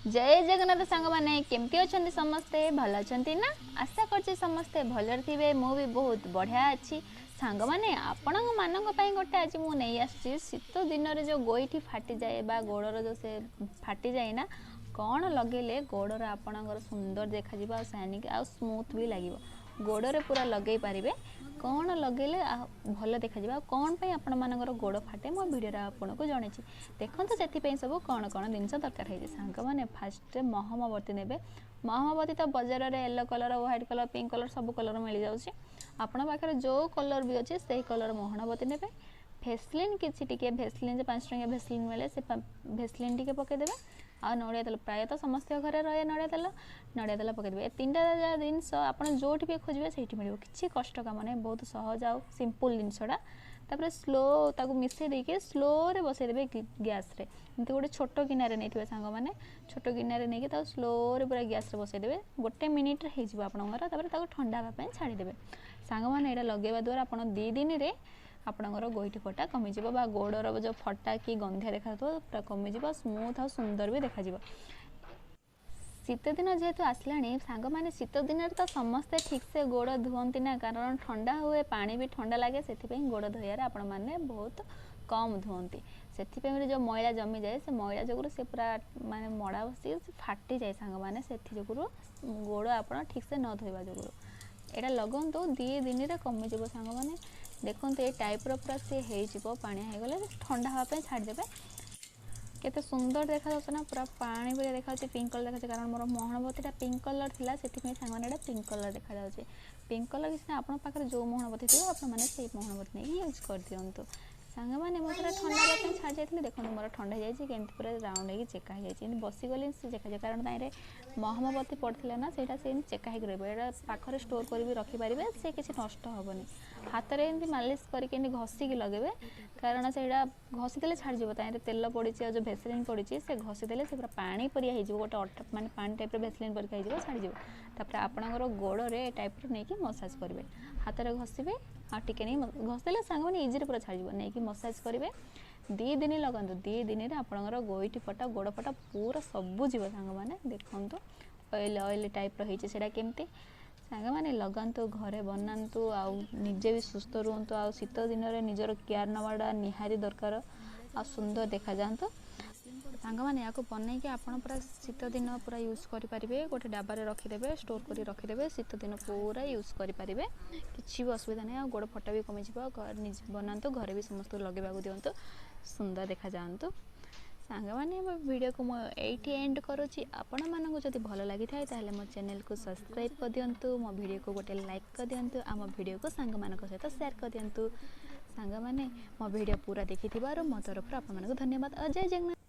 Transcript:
ଜୟ ଜଗନ୍ନାଥ ସାଙ୍ଗମାନେ, କେମିତି ଅଛନ୍ତି ସମସ୍ତେ? ଭଲ ଅଛନ୍ତି ନା? ଆଶା କରୁଛି ସମସ୍ତେ ଭଲରେ ଥିବେ। ମୁଁ ବି ବହୁତ ବଢ଼ିଆ ଅଛି। ସାଙ୍ଗମାନେ, ଆପଣଙ୍କ ମାନଙ୍କ ପାଇଁ ଗୋଟେ ଆଜି ମୁଁ ନେଇ ଆସିଛି, ଶୀତ ଦିନରେ ଯେଉଁ ଗୋଇଠି ଫାଟିଯାଏ ବା ଗୋଡ଼ର ଯେଉଁ ସେ ଫାଟିଯାଏ ନା, କ'ଣ ଲଗେଇଲେ ଗୋଡ଼ର ଆପଣଙ୍କର ସୁନ୍ଦର ଦେଖାଯିବ ଆଉ ସାଇନିଂ ଆଉ ସ୍ମୁଥ୍ ବି ଲାଗିବ। ଗୋଡ଼ରେ ପୁରା ଲଗେଇ ପାରିବେ। କ'ଣ ଲଗେଇଲେ ଭଲ ଦେଖାଯିବ ଆଉ କ'ଣ ପାଇଁ ଆପଣମାନଙ୍କର ଗୋଡ଼ ଫାଟେ, ମୋ ଭିଡ଼ିଓରେ ଆପଣଙ୍କୁ ଜଣେଇଛି। ଦେଖନ୍ତୁ, ସେଥିପାଇଁ ସବୁ କ'ଣ କ'ଣ ଜିନିଷ ଦରକାର ହେଇଛି। ସାଙ୍ଗମାନେ, ଫାର୍ଷ୍ଟ ମହମବତୀ ନେବେ। ମହମବତୀ ତ ବଜାରରେ yellow colour, white colour, pink colour, ସବୁ କଲର୍ ମିଳିଯାଉଛି। ଆପଣଙ୍କ ପାଖରେ ଯେଉଁ କଲର୍ ବି ଅଛି, ସେଇ କଲର୍ ମହମବତୀ ନେବେ। ଭେସଲିନ୍ କିଛି ଟିକେ, ଭେସଲିନ୍ ଯେ 5 ଟଙ୍କିଆ ଭେସଲିନ୍ ମିଳେ, ସେ ଭେସଲିନ୍ ଟିକେ ପକାଇଦେବେ। ଆଉ ନଡ଼ିଆ ତେଲ, ପ୍ରାୟତଃ ସମସ୍ତଙ୍କ ଘରେ ରହେ ନଡ଼ିଆ ତେଲ, ନଡ଼ିଆ ତେଲ ପକାଇଦେବେ। ଏ ତିନିଟା ଜିନିଷ ଆପଣ ଯେଉଁଠି ବି ଖୋଜିବେ ସେଇଠି ମିଳିବ। କିଛି କଷ୍ଟ କାମ ନାହିଁ, ବହୁତ ସହଜ ଆଉ ସିମ୍ପଲ୍ ଜିନିଷଟା। ତାପରେ ସ୍ଲୋ ତାକୁ ମିଶାଇ ଦେଇକି ସ୍ଲୋରେ ବସାଇଦେବେ ଗ୍ୟାସ୍ରେ। ଏମିତି ଗୋଟେ ଛୋଟ ଗିନାରେ ନେଇଥିବେ ସାଙ୍ଗମାନେ, ଛୋଟ ଗିନାରେ ନେଇକି ତାକୁ ସ୍ଲୋରେ ପୁରା ଗ୍ୟାସ୍ରେ ବସାଇଦେବେ। ଗୋଟେ ମିନିଟ୍ରେ ହେଇଯିବ ଆପଣଙ୍କର। ତାପରେ ତାକୁ ଥଣ୍ଡା ହେବା ପାଇଁ ଛାଡ଼ିଦେବେ। ସାଙ୍ଗମାନେ, ଏଇଟା ଲଗାଇବା ଦ୍ୱାରା ଆପଣ 2 ଦିନରେ ଆପଣଙ୍କର ଗୋଇଠି ଫଟା କମିଯିବ ବା ଗୋଡ଼ର ଯେଉଁ ଫଟା କି ଗନ୍ଧିଆ ଦେଖାଯାଉଥିବ ପୁରା କମିଯିବ, ସ୍ମୁଥ୍ ଆଉ ସୁନ୍ଦର ବି ଦେଖାଯିବ। ଶୀତ ଦିନ ଯେହେତୁ ଆସିଲାଣି ସାଙ୍ଗମାନେ, ଶୀତ ଦିନରେ ତ ସମସ୍ତେ ଠିକ୍ସେ ଗୋଡ଼ ଧୁଅନ୍ତି ନା, କାରଣ ଥଣ୍ଡା ହୁଏ, ପାଣି ବି ଥଣ୍ଡା ଲାଗେ। ସେଥିପାଇଁ ଗୋଡ଼ ଧୋଇବାରେ ଆପଣମାନେ ବହୁତ କମ୍ ଧୁଅନ୍ତି। ସେଥିପାଇଁ ଯେଉଁ ମଇଳା ଜମିଯାଏ, ସେ ମଇଳା ଯୋଗୁରୁ ସେ ପୁରା ମାନେ ମଡ଼ା ବସିକି ସେ ଫାଟିଯାଏ ସାଙ୍ଗମାନେ। ସେଥି ଯୋଗୁରୁ ଗୋଡ଼ ଆପଣ ଠିକ୍ସେ ନ ଧୋଇବା ଯୋଗୁରୁ। ଏଇଟା ଲଗାନ୍ତୁ, 2 ଦିନରେ କମିଯିବ। ସାଙ୍ଗମାନେ, ଦେଖନ୍ତୁ, ଏ ଟାଇପ୍ର ପୁରା ସିଏ ହେଇଯିବ। ପାଣିଆ ହେଇଗଲେ ଥଣ୍ଡା ହେବା ପାଇଁ ଛାଡ଼ିଦେବେ। କେତେ ସୁନ୍ଦର ଦେଖାଯାଉଛି ନା? ପୁରା ପାଣି ଭଳିଆ ଦେଖାଯାଉଛି, ପିଙ୍କ କଲର୍ ଦେଖାଯାଉଛି, କାରଣ ମୋର ମହମବତୀଟା ପିଙ୍କ କଲର୍ ଥିଲା। ସେଥିପାଇଁ ସାଙ୍ଗମାନେ, ଏଇଟା ପିଙ୍କ କଲର୍ ଦେଖାଯାଉଛି। ପିଙ୍କ କଲର୍ କିଛି ନାହିଁ, ଆପଣଙ୍କ ପାଖରେ ଯେଉଁ ମହମବତୀ ଥିବ, ଆପଣମାନେ ସେଇ ମହମବତୀ ନେଇକି ୟୁଜ୍ କରିଦିଅନ୍ତୁ। ସାଙ୍ଗମାନେ, ମୁଁ ପୁରା ଥଣ୍ଡା ହେବା ପାଇଁ ଛାଡ଼ି ଯାଇଥିଲି। ଦେଖନ୍ତୁ, ମୋର ଥଣ୍ଡା ହେଇଯାଇଛି, କେମିତି ପୁରା ରାଉଣ୍ଡ ହେଇକି ଚେକା ହେଇଯାଇଛି। ଏମିତି ବସିଗଲେ ସେ ଚେକା, କାରଣ ତାହିଁରେ ମହମବତୀ ପଡ଼ିଥିଲା ନା, ସେଇଟା ସେମିତି ଚେକା ହେଇକି ରହିବ। ଏଇଟା ପାଖରେ ଷ୍ଟୋର୍ କରିକି ରଖିପାରିବେ, ସେ କିଛି ନଷ୍ଟ ହେବନି। ହାତରେ ଏମିତି ମାଲିସ କରିକି ଏମିତି ଘଷିକି ଲଗେଇବେ, କାରଣ ସେଇଟା ଘଷିଦେଲେ ଛାଡ଼ିଯିବ। ତାହିଁରେ ତେଲ ପଡ଼ିଛି ଆଉ ଯେଉଁ ଭେସଲିନ୍ ପଡ଼ିଛି, ସେ ଘଷିଦେଲେ ସେ ପୁରା ପାଣି ପରିଆ ହେଇଯିବ। ଗୋଟେ ଅଟା ମାନେ ପାଣି ଟାଇପ୍ର ଭେସଲିନ୍ ପରିକା ହେଇଯିବ, ଛାଡ଼ିଯିବ। ତାପରେ ଆପଣଙ୍କର ଗୋଡ଼ରେ ଏ ଟାଇପ୍ର ନେଇକି ମସାଜ କରିବେ। ହାତରେ ଘଷିବେ ଆଉ ଟିକେ ନେଇ ଘଷିଦେଲେ ସାଙ୍ଗମାନେ ଇଜିରେ ପୁରା ଛାଡ଼ିଯିବ। ନେଇକି ମସାଜ କରିବେ। 2 ଦିନ ଲଗାନ୍ତୁ, 2 ଦିନରେ ଆପଣଙ୍କର ଗୋଇଠି ଫଟା, ଗୋଡ଼ ଫଟା ପୁରା ସବୁ ଯିବ। ସାଙ୍ଗମାନେ, ଦେଖନ୍ତୁ, ଅଏଲ୍ ଅଏଲ୍ ଟାଇପ୍ର ହେଇଛି ସେଇଟା କେମିତି। ସାଙ୍ଗମାନେ, ଲଗାନ୍ତୁ, ଘରେ ବନାନ୍ତୁ ଆଉ ନିଜେ ବି ସୁସ୍ଥ ରୁହନ୍ତୁ। ଆଉ ଶୀତ ଦିନରେ ନିଜର କେୟାର ନେବାଟା ନିହାତି ଦରକାର ଆଉ ସୁନ୍ଦର ଦେଖାଯାଆନ୍ତୁ। ସାଙ୍ଗମାନେ, ଏହାକୁ ବନେଇକି ଆପଣ ପୁରା ଶୀତ ଦିନ ପୁରା ୟୁଜ୍ କରିପାରିବେ। ଗୋଟେ ଡବାରେ ରଖିଦେବେ, ଷ୍ଟୋର୍ କରି ରଖିଦେବେ, ଶୀତ ଦିନ ପୁରା ୟୁଜ୍ କରିପାରିବେ। କିଛି ବି ଅସୁବିଧା ନାହିଁ ଆଉ ଗୋଡ଼ ଫଟା ବି କମିଯିବ। ଘରେ ନିଜେ ବନାନ୍ତୁ, ଘରେ ବି ସମସ୍ତଙ୍କୁ ଲଗେଇବାକୁ ଦିଅନ୍ତୁ, ସୁନ୍ଦର ଦେଖାଯାଆନ୍ତୁ। ସାଙ୍ଗମାନେ, ମୋ ଭିଡ଼ିଓକୁ ମୁଁ ଏଇଠି ଏଣ୍ଡ କରୁଛି। ଆପଣମାନଙ୍କୁ ଯଦି ଭଲ ଲାଗିଥାଏ, ତାହେଲେ ମୋ ଚ୍ୟାନେଲକୁ ସବସ୍କ୍ରାଇବ୍ କରିଦିଅନ୍ତୁ, ମୋ ଭିଡ଼ିଓକୁ ଗୋଟେ ଲାଇକ୍ କରିଦିଅନ୍ତୁ, ଆମ ଭିଡ଼ିଓକୁ ସାଙ୍ଗମାନଙ୍କ ସହିତ ସେୟାର କରିଦିଅନ୍ତୁ। ସାଙ୍ଗମାନେ, ମୋ ଭିଡ଼ିଓ ପୁରା ଦେଖିଥିବାରୁ ମୋ ତରଫରୁ ଆପଣମାନଙ୍କୁ ଧନ୍ୟବାଦ ଆଉ ଜୟ ଜଗନ୍ନାଥ।